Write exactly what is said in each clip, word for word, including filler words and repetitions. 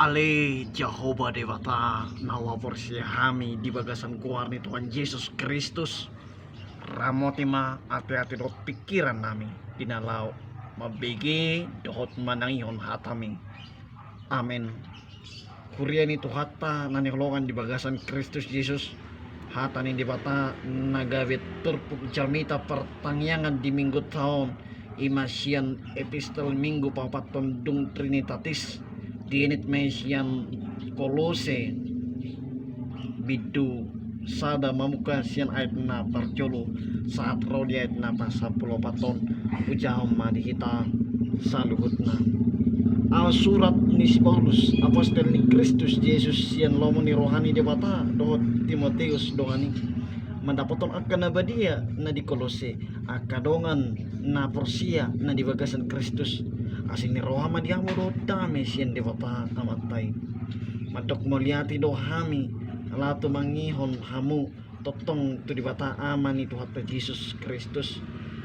Ale Jahowa Debata, na huhaporseai hami di bagasan goar ni Tuhan Jesus Kristus, ramoti ma ateate dohot pingkiran nami di na laho mambege dohot manangihon hatami. Amen. Huria ni Tuhanta na hinaholongan di bagasan Kristus Jesus, hata ni Debata na gabe turpuk jamita partangiangan di Mingguta on, i ma sian epistel Minggu paopathon dung Trinitatis, dienet ma i sian Kolose bindu sada mamungka sian ayat na parjolo sahat ro di ayat na pasampulu opat on. Hujahahon ma di hita saluhutna. Ahu surat ni si Paulus, apostel ni Kristus Jesus, sian lomo ni roha ni Debata, dohot Timoteus dongan i, mandapothon angka na badia na di Kolose, angka dongan na porsea na di bagasan Kristus. Asi ni roha ma di hamu dohot dame sian Debata Amanta i. Mandok mauliate do hami laho tumangihon hamu tongtong tu Debata Ama ni Tuhanta Jesus Kristus.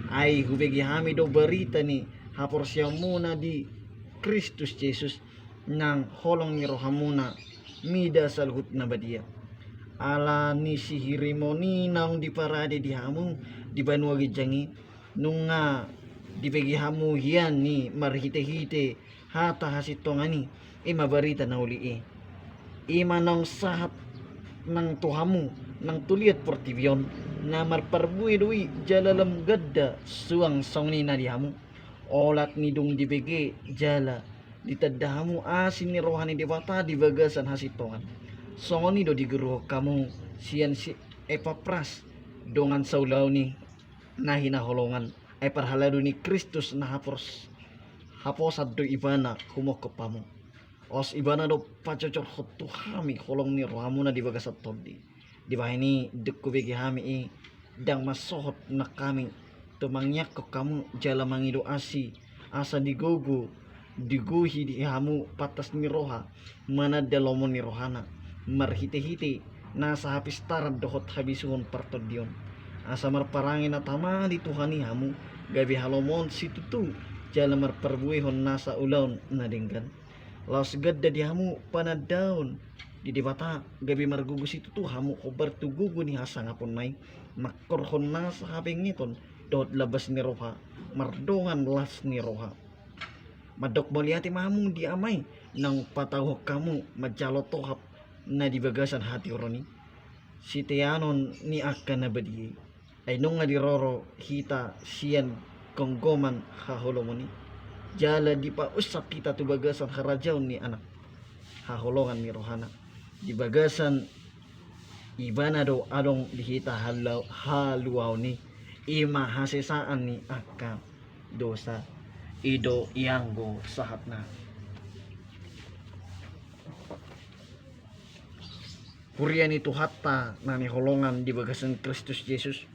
Ai hubege hami do barita ni haporseaonmuna di Kristus Jesus, nang holong ni rohamuna mida saluhut na badia. Ala ni sihirimon i naung diparade di hamu di banua ginjang i, nunga dibege hamu hian i marhitehite hata hasintongan i, i ma barita na uli i. I ma naung sahat nang tu hamu nang tu liat portibi on, na marparbue do i jala lam ganda suang songon i na di hamu. Olat ni dung dibege jala ditanda hamu asi ni roha ni Debata di bagasan hasintongan. Songon i do diguruhon hamu sian si Epapras, dongan saulaon i na hinaholongan, ai parhalado ni Kristus na hapos, haposan do ibana humongkop hamu. Laos ibana do pajojorhon tu hami holong ni rohamuna di bagasan tondi. Dibahen i dung hubege hami i, ndang mansohot nang hami tumangiangkon hamu jala mangido asi, asa digogo, digohi di hamu pantas ni roha, mananda lomo ni rohana, marhitehite nasa hapistaran dohot habisuhon partondion. Asa marparange na tama di Tuhan i hamu, gabe halomohon situtu, jala marparbuehon nasa ulaon na denggan. Laos ganda di hamu panandaon di Debata, gabe margogo situtu hamu hombar tu gogo ni hasangaponna i, manghorhon nasa habengeton dohot lambas ni roha, mardongan las ni roha. Mandok mauliate ma hamu di Ama i, naung patauhon hamu manjalo tohap na di bagasan hatiuron i, siteanon ni angka na badia i. Ai nunga diroro hita sian gomgoman haholomon i, jala dipaunsak hita tu bagasan harajaon ni Anak haholongan ni rohana. Di bagasan ibana do adong di hita halu-, haluaon i, i ma hasesaan ni angka dosa. I do ianggo sahatna. Huria ni Tuhanta na hinaholongan di bagasan Kristus Jesus.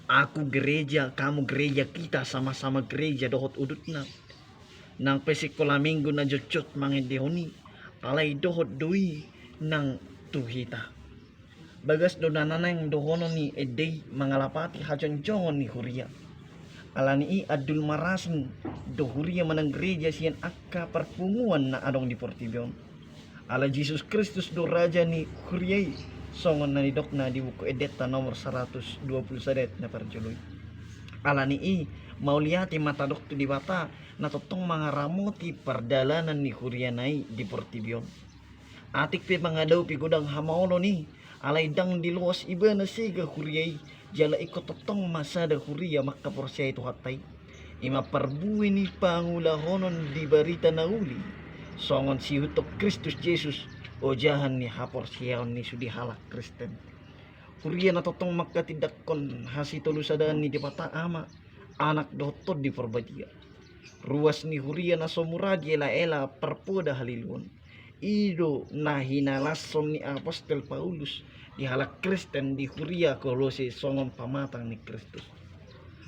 Aku gereja, kamu gereja, kita sama-sama gereja dohot udutna. Nang pe sikola minggu na jotjot mangendehon i, alai dohot do i nang tu hita. Bagas do na naeng dohonon ni ende i mangalapati hajongjongon ni huria. Ala ni i andul marasing do huria manang gereja sian angka parpunguan na adong di portibi on. Ala Jesus Kristus do raja ni huria i, songon na nidokna di Buku Endenta nomor saratus dua pulu sada ayat na parjolo i. Ala ni i, mauliate ma tadok tu Debata na tongtong mangaramoti pardalanan ni huriana i di portibi on. Atik pe mangadopi godang hamaolon i, alai ndang diloas ibana sega huria i, jala ingkon tongtong ma sada huria mangkaporseai Tuhanta i. I ma parbue ni pangulahonon di barita na uli, songon siihuthon Kristus Jesus, ojahan ni haporseaon ni sude halak Kristen. Huria na tongtong manghatindanghon hasitolusadaan ni Debata Ama, Anak dohot Tondi Parbadia. Ruas ni huria na so mura dielaela parpoda haliluon. I do na hinalashon ni apostel Paulus di halak Kristen di huria Kolose songon pamatang ni Kristus.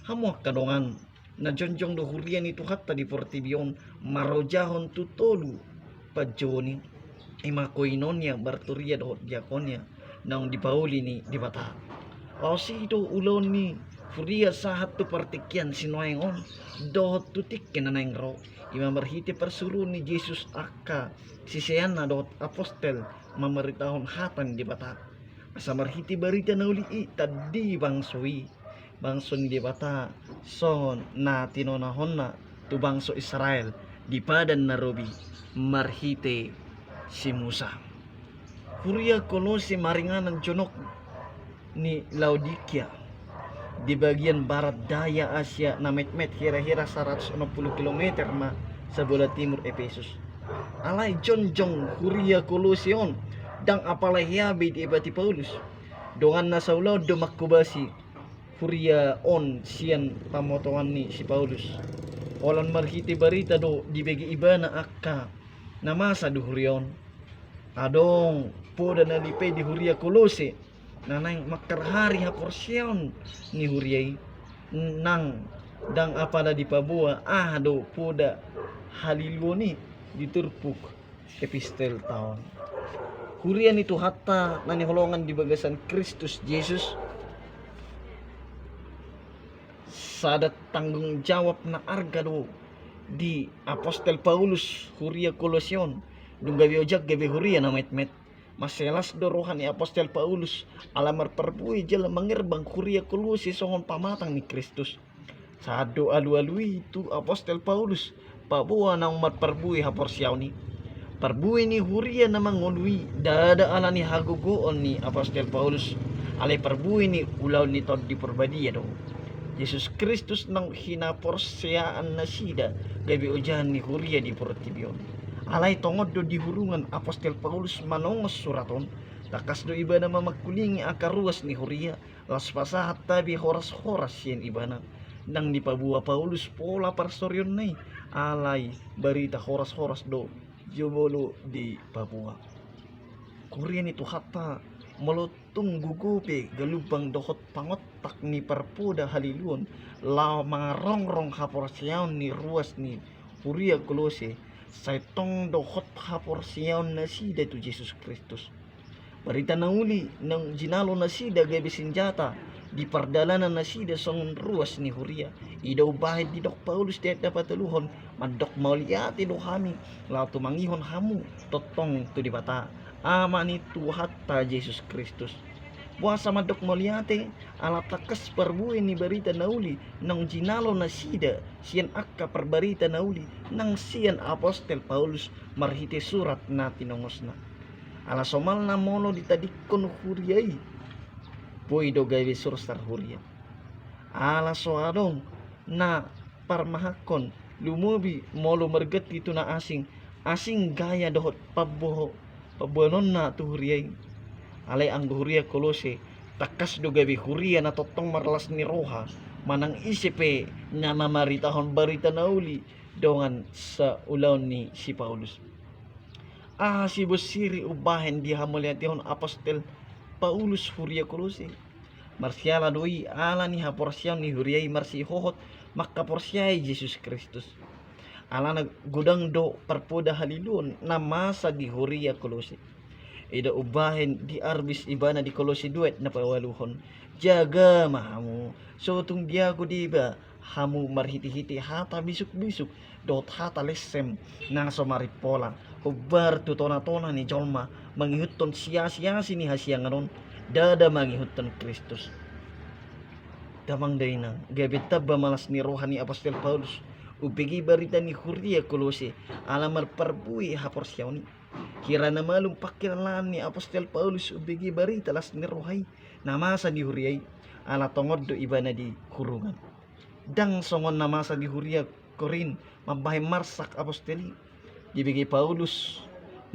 Hamu angka dongan, na jongjong do huria ni Tuhanta di portibi on marojahon tu tolu panjouon i, i ma koinonia, marturia dohot diakonia naung dipauli ni Debata. Laos i do ulaon ni Huria sahat tu partingkian sinuaeng on dohot tu tingki na naeng ro, i ma marhite parsuruon ni Jesus angka siseanna dohot apostel mamaritahon hata ni Debata. Asa marhite barita na uli i tandi bangso i, bangso ni Debata, songon na tinonahonna tu bangso Israel di Padan na Robi marhite si Musa. Huria Kolose maringanan jonok ni Laodikia di bagian barat daya Asia na metmet, hira-hira saratus onom pulu kilometer ma sabola timur Epesus. Alai jongjong huria Kolose on ndang apala hea be diebati Paulus. Donganna saulaon do manghobasi huria on sian pamotoan ni si Paulus. Holan marhite barita do dibege ibana angka na masa di huria on. Adong poda na lipe di huria Kolose na naeng mangkarhari haporseaon ni huria i, nang ndang apala dipaboa aha do poda haliluon i di turpuk epistelta on. Huria ni Tuhanta na hinaholongan di bagasan Kristus Jesus, sada tanggung jawab na arga do di apostel Paulus huria Kolose on. Dung gabe ojak gabe huria na metmet, mansai las do roha ni apostel Paulus ala marparbue jala mangerbang huria Kolose songon pamatang ni Kristus. Sahat do alualu i tu apostel Paulus paboa naung marparbue haporseaon i. Parbue ni huria na mangolu i ndada ala ni hagogoon ni apostel Paulus, alai parbue ni ulaon ni Tondi Porbadia do. Jesus Kristus naung hinaporseaan nasida gabe ojahan ni huria di portibi on. Alai tongon do di hurungan apostel Paulus manongos surat on, tangkas do ibana mamangkulingi angka ruas ni huria, laos pasahat tabi horas-horas sian ibana. Ndang dipaboa Paulus pola parsorionna i, alai barita horas-horas do jumolo dipaboa. Huria ni Tuhanta, molo tung gogo pe galumbang dohot pangontak ni parpoda haliluon laho mangarongrong haporseaon ni ruas ni huria Kolose, sai tong dohot haporseaon nasida tu Jesus Kristus. Barita na uli naung jinalo nasida gabe sinjata di pardalanan nasida songon ruas ni huria. I do umbahen didok Paulus di ayat na patoluhon, mandok mauliate do hami laho tumangihon hamu tongtong tu Debata, Ama ni Tuhanta Jesus Kristus. Boasa mandok mauliate? Ala tangkas parbue ni barita na uli naung jinalo nasida sian angka parbarita na uli nang sian apostel Paulus marhite surat na tinongosna. Ala somalna molo ditadingkon huria i, boi do gabe sursar huria. Ala so adong na parmahakkon, lumobi molo marganti tu na asing, asing gaya dohot pamboho-, pamboanonna tu huria i. Alai anggo huria Kolose, tangkas do gabe huria na tongtong marlas ni roha, manang ise pe na mamaritahon barita na uli dongan saulaon ni si Paulus. Aha sibonsiri umbahen dihamauliatehon apostel Paulus huria Kolose? Marsiala do i ala ni haporseaon ni huria i marsihohot mangkaporseai Jesus Kristus. Alana godang do parpoda haliluon na masa di huria Kolose. I do umbahen diarbis ibana di Kolose dua ayat na paualuhon, jaga ma hamu, so tung diago deba hamu marhitehite hata bisukbisuk dohot hata lensem na so marimpola, hombar tu tonatona ni jolma mangihuthon siasiasi ni hasiangan on, ndada mangihuthon Kristus. Damang dainang, gabe tamba ma las ni roha ni apostel Paulus umbege barita ni huria Kolose ala marparbue haporseaon i. Hira na malum pangkilalaan ni apostel Paulus umbege barita las ni roha i na masa di huria i, ala tongon do ibana di hurungan. Ndang songon na masa di huria Korint mambahen marsak apostel i. Dibege Paulus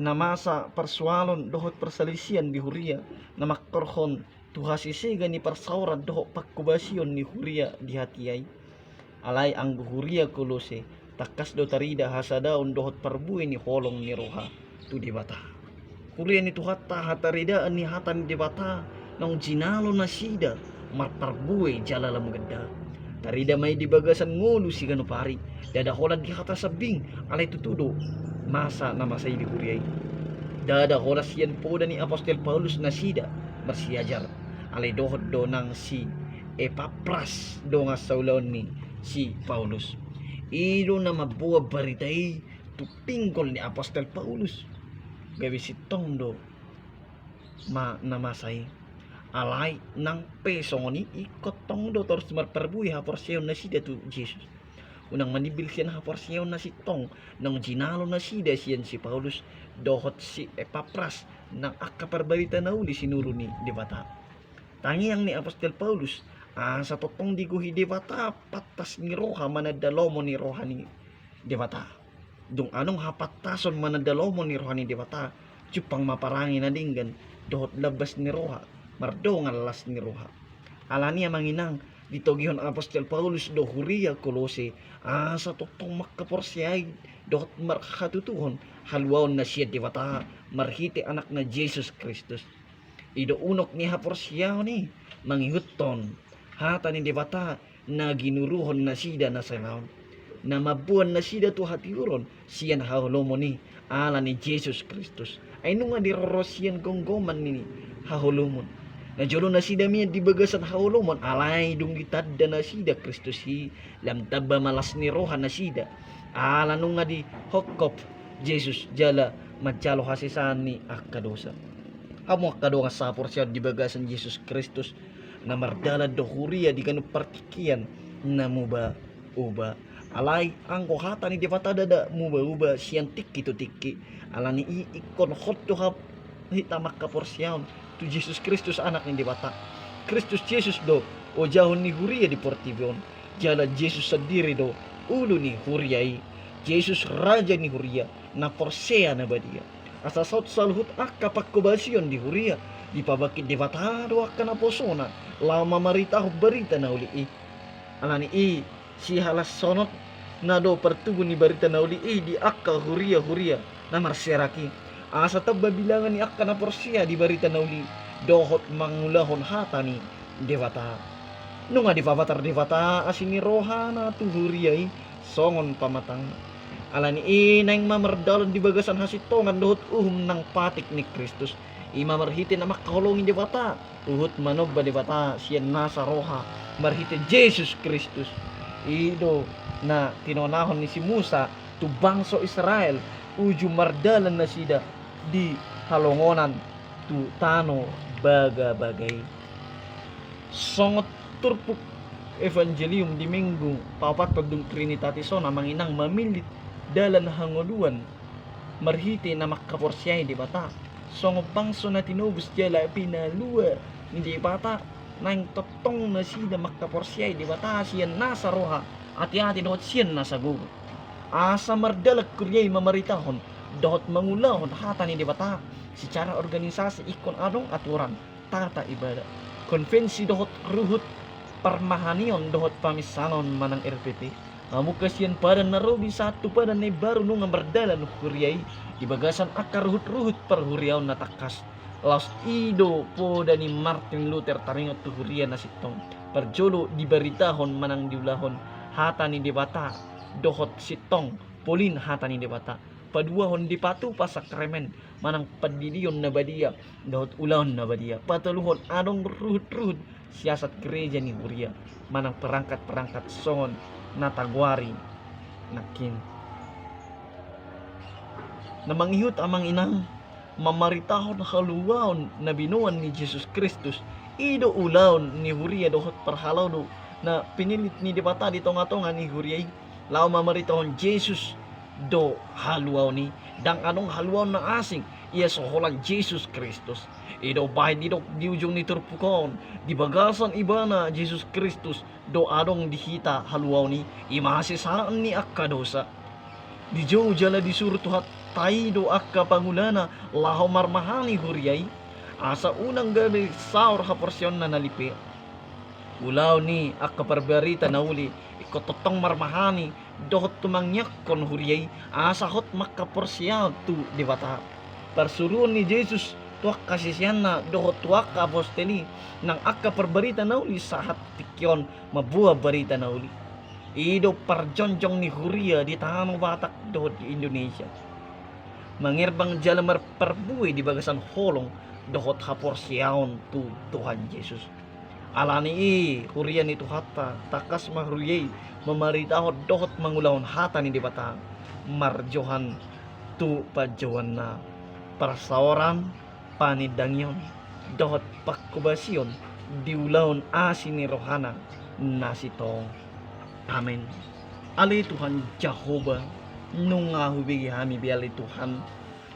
na masa parsoalon dohot parsalisian di huria na mangkorhon tu hasesega ni parsaoran dohot panghobasion ni huria di hatiha i. Alai anggo huria Kolose, tangkas do tarida hasadaon dohot parbue ni holong ni roha tu Debata. Huria ni Tuhanta, hataridaan ni hata ni Debata naung jinalo nasida marparbue jala lam ganda. Tarida ma i di bagasan ngolu siganup ari, ndada holan di hata sambing, alai tutu do masa na masa i di huria i. Ndada holan sian poda ni apostel Paulus nasida marsiajar, alai dohot do nang si Epapras dongan saulaon ni si Paulus. I do na mamboan barita i tu pinggol ni apostel Paulus. Gabe sintong do ma na masa i. Alai nang pe songon i, ingkon tong do torus marparbue haporseaon nasida tu Jesus. Unang manimbil sian haporseaon na sintong naung jinalo nasida sian si Paulus dohot si Epapras nang angka parbarita na uli sinuru ni Debata. Tangiang ni apostel Paulus, asa tongtong digohi Debata pantas ni roha mananda lomo ni roha ni Debata. Dung adong hapantason mananda lomo ni roha ni Debata, jumpang ma parange na denggan dohot lambas ni roha, mardongan las ni roha. Alani i, amang inang, ditogihon apostel Paulus do huria Kolose asa tongtong mangkaporseai dohot marhatutuhon haluaon na sian Debata marhite Anakna Jesus Kristus. I do unok ni haporseaon i, mangihuthon hata ni Debata na ginuruhon nasida na salaon, na mamboan nasida tu hatiuron sian haholomon i, ala ni Jesus Kristus. Ai nunga diroro sian gomgoman ni haholomon. Na jolo nasida mian di bagasan haholomon, alai dung ditanda nasida Kristus i, lam tamba ma las ni roha nasida, ala nunga dihongkop Jesus jala manjalo hasesaan ni angka dosa. Hamu angka dongan sahaporseaon di bagasan Jesus Kristus, na mardalan do huria di ganup partingkian na muba-uba. Alai anggo hata ni Debata ndada muba-uba sian tingki tu tingki. Alani i, ingkon hot do hap hita mangkaporseaon tu Jesus Kristus, Anak ni Debata. Kristus Jesus do ojahon ni huria di portibi on. Jala Jesus sandiri do ulu ni huria i. Jesus raja ni huria na porsea na badia. Asa saut saluhut angka panghobasion di huria, dipabangkit Debata do angka naposona laho mamaritahon barita na uli i. Alani i, sihalashononna do partubu ni barita na uli i di angka huria-huria na marserak i, asa tamba bilangan ni angka na porsea di barita na uli dohot mangulahon hata ni Debata. Nunga dipapatar Debata asi ni rohana tu huria i songon pamatangna. Alani i, naeng ma mardalan di bagasan hasintongan dohot uhum nang patik ni Kristus. I ma marhite na mangkaholongi Debata, huhut manomba Debata sian nasa roha marhite Jesus Kristus. I do na tinonahon ni si Musa tu bangso Israel, uju mardalan nasida di halongonan tu tano bagabaga i. Songon turpuk evangelium di Minggu paopathon dung Trinitatis on, amang inang, mamillit dalan hangoluan marhite na mangkaporseai Debata. Songon bangso na tinobus jala pinalua ni Debata, naeng tongtong nasida mangkaporseai Debata sian nasa roha, ate-ate dohot sian nasa gogo. Asa mardalan huria i mamaritahon dohot mangulahon hata ni Debata secara organisasi, ingkon adong aturan, tata ibadah, konvensi dohot ruhut parmahanion dohot paminsanon manang R P P. Mamungka sian Padan na Robi sahat tu Padan na Imbaru nunga mardalan huria i di bagasan angka ruhut-ruhut parhuriaon na tangkas. Laos i do poda ni Martin Luther taringot tu huria na sintong, parjolo dibaritahon manang diulahon hata ni Debata dohot sintong, polin hata ni Debata, paduahon dipatupa sakramen manang pandidion na badia dohot ulaon na badia, patoluhon adong ruhut-ruhut siasat gereja ni huria manang perangkat-perangkat songon na tagoari nangkin. Na mangihut, amang inang, mamaritahon haluaon na binoan ni Jesus Kristus, i do ulaon ni huria dohot parhalado na pinillit ni Debata di tonga-tonga ni huria i. Laho mamaritahon Jesus do haluaon i, ndang adong haluaon na asing ia so holan Jesus Kristus. I do bahen didok di ujung ni turpuk on, di bagasan Ibana Jesus Kristus do adong di hita haluaon i, i ma hasesaan ni angka dosa. Dijou jala disuru Tuhanta i do angka pangulana laho marmahani huria i, asa unang gabe saor haporseaonna na lipe. Ulaon ni angka parbarita na uli ingkon tongtong marmahani dohot tumangiangkon huria i asa hot mangkaporseaon tu Debata. Parsuruon ni Jesus tu angka siseanna dohot tu angka apostel i nang angka parbarita na uli sahat tingki on mamboan barita na uli. I do parjongjong ni huria di tano Batak dohot di Indonesia, mangerbang jala marparbue di bagasan holong dohot haporseaon tu Tuhan Jesus. Alani i, huria ni Tuhanta, tangkas ma huria i mamaritahon dohot mangulahon hata ni Debata, marjohan tu panjouanna, parsaoran, panindangion, dohot pangkobasion di ulaon asi ni rohana na sintong. Amen. Ale Tuhan Jahowa, nunga hubege hami be ale Tuhan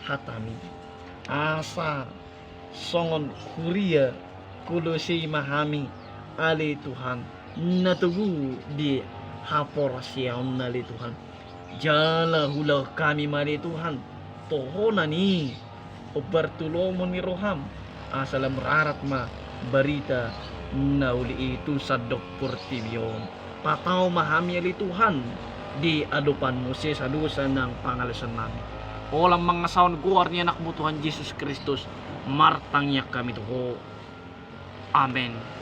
hatami. Asa songon huria Kolose ma hami ale Tuhan, na togu di haporseaon ale Tuhan. Jala huulahon hami ma ale Tuhan tohonan i, hombar tu lomo ni roham, asa lam rarat ma barita na uli i tu sandok portibi on. Patau ma hami ale Tuhan di adopanmu sesa dosa nang pangalaosion nami. Holan mangasahon goar ni anakmu Tuhan Jesus Kristus, martangiang hami tu ho. Amen.